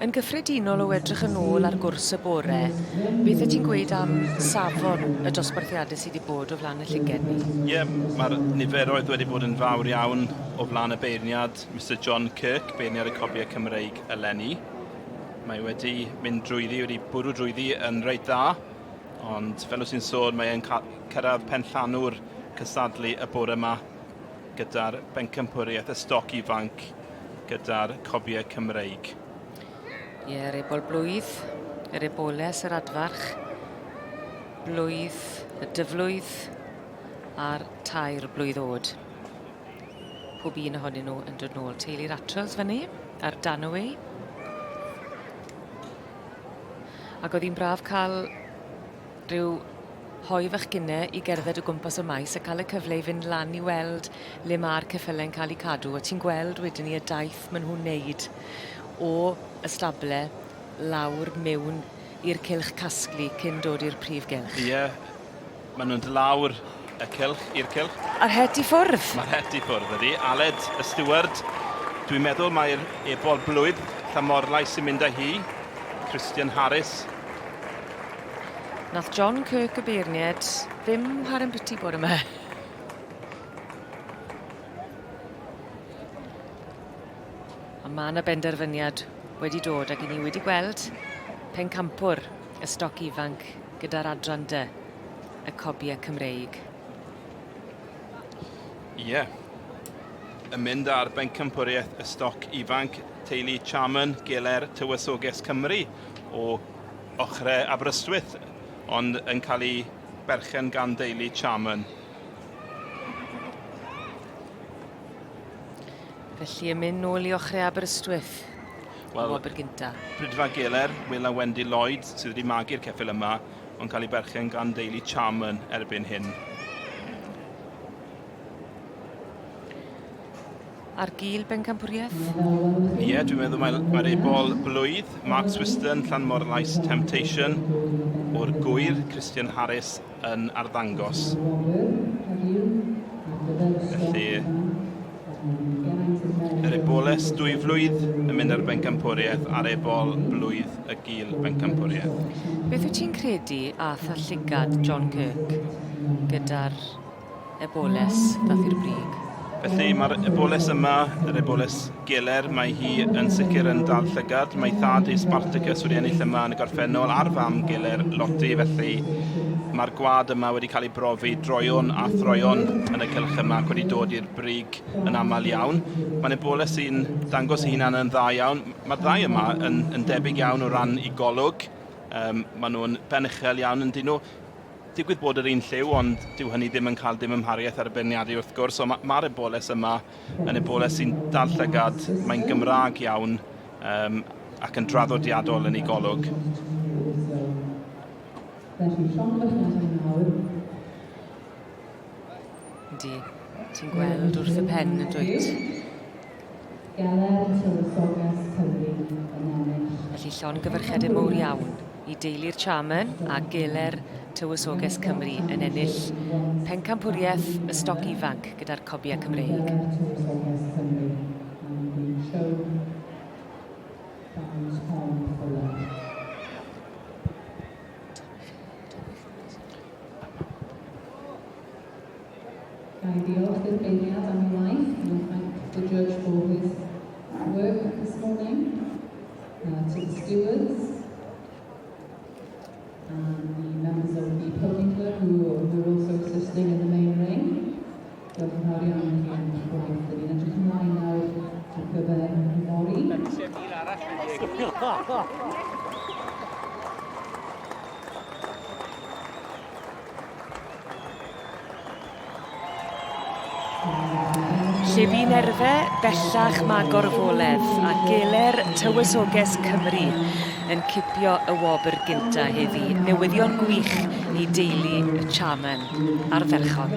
Yn gyffredinol o edrych yn ôl ar gwrs y bore, beth wyt ti'n gweud am safon y dosbarthiadau sydd wedi bod o flaen y llyged ni? Ie, yeah, mae'r niferoedd wedi bod yn fawr iawn o flaen y beirniad, Mister John Kirk, beirniad y Cobiau Cymreig eleni. Mae wedi mynd drwyddi, wedi bwrw drwyddi yn reit dda, ond fel wyt ti'n sôn, mae e'n cyrraedd penllanw'r cystadlu y bore yma gyda'r bencampwriaeth y stoc ifanc gyda'r cobiau Cymreig. Ie, yr ebol blwydd, yr eboles, yr adfarch, blwydd, y dyflwydd a'r tair blwydd oed. Pob un ohonyn nhw yn dod nôl. Teulu'r Atros fyny, a'r Danaway. Ac oedd hi'n braf cael rhyw hoe fachgynne i gerdded o gwmpas y maes a cael y cyfle i fynd lan i weld le ma'r ceffyle'n cael eu cadw a ti'n gweld wedyn 'ny y daith ma' nhw'n neud o y stable lawr miwn i'r cylch casglu cyn dod i'r prif gylch. Ie, ma' nhw'n dod lawr y cylch, i'r cylch. A'r het i ffwrdd! Ma'r het i ffwrdd, ydi. Aled, y steward, dwi'n meddwl mai'r ebol blwydd Llamorlais sy'n mynd â hi, Christian Harris. Nath John Kirk y beirnied ddim chware'n biti bore 'ma. A ma' 'na benderfyniad wedi dod ag 'yn ni wedi gweld pencampwr y stoc ifanc gyda'r adran dy, y cobie Cymreig. Ie. Yn mynd ar bencampwriaeth y stoc ifanc, teulu Charman, Geler Tywysoges Cymru o Ochre Aberystwyth, ond yn cael ei berchen gan deulu Charman. Felly yn mynd nôl i ochre Aberystwyth. Wel, wobr gynta. Prydfa Geler, Will a Wendy Lloyd sydd wedi magu'r ceffyl yma, ond cael ei berchen gan deulu Charman erbyn hyn. Ar gil bencampwriaeth? Ie, yeah, dwi'n meddwl mae'r mae ebol blwydd, Mark Swiston, Llanmorlais Temptation, o'r gwyr Christian Harris yn arddangos. Felly, yr eboles dwy flwydd yn mynd ar bencampwriaeth a'r ebol blwydd y gil bencampwriaeth. Beth wyt ti'n credu ath â llygad John Kirk gyda'r eboles ddath i'r brig. Felly mae'r eboles yma, yr eboles geler, mae hi yn sicr yn dal llygad. Mae thad ei Spartacus wedi ennill yma yn y gorffennol a'r fam geler Lottie, felly mae'r gwad yma wedi cael ei brofi droeon a throeon yn y cylch yma ac wedi dod i'r brig yn aml iawn. Mae'n eboles sy'n dangos ei hunan yn dda iawn. Mae'r ddau yma yn, yn debyg iawn o ran i golwg. Um, maen nhw'n ben uchel iawn yn dyn nhw. Digwydd bod yr un lliw, ond dyw hynny ddim yn cael dim ymhariaeth ar y beirniadu wrth gwrs, ond mae'r eboles yma yn eboles sy'n dal llygad, mae'n Gymraeg iawn um, ac yn draddodiadol yn ei golwg. Felly, llongyfarchiadau mawr. Yndi, ti'n gweld wrth y pen yn dwyt? Geler Tywysoges Cymru yn ennill. Felly llongyfarchiadau mowr iawn i deulu'r Charman a Geler Tywysoges Cymru yn ennill pencampwriaeth y stoc ifanc gyda'r Cobiau Cymreig. Geler Tywysoges Cymru and the show by Tom Fuller. Ga i ddiolch i'r beirniad am ei waith and I thank the judge for his work this morning, uh, to the stewards and the members of the Pony Club who were also assisting in the main ring. Diolch yn fawr iawn i chi am eich gwaith. Dyn ni'n edrych ymlaen nawr ar gyfer yfory. Lle bu nerfe, bellach mae gorfoledd a geler Tywysoges Cymru yn cipio y wobr gynta heddi. Newyddion gwych i deulu y Charman. Ardderchog.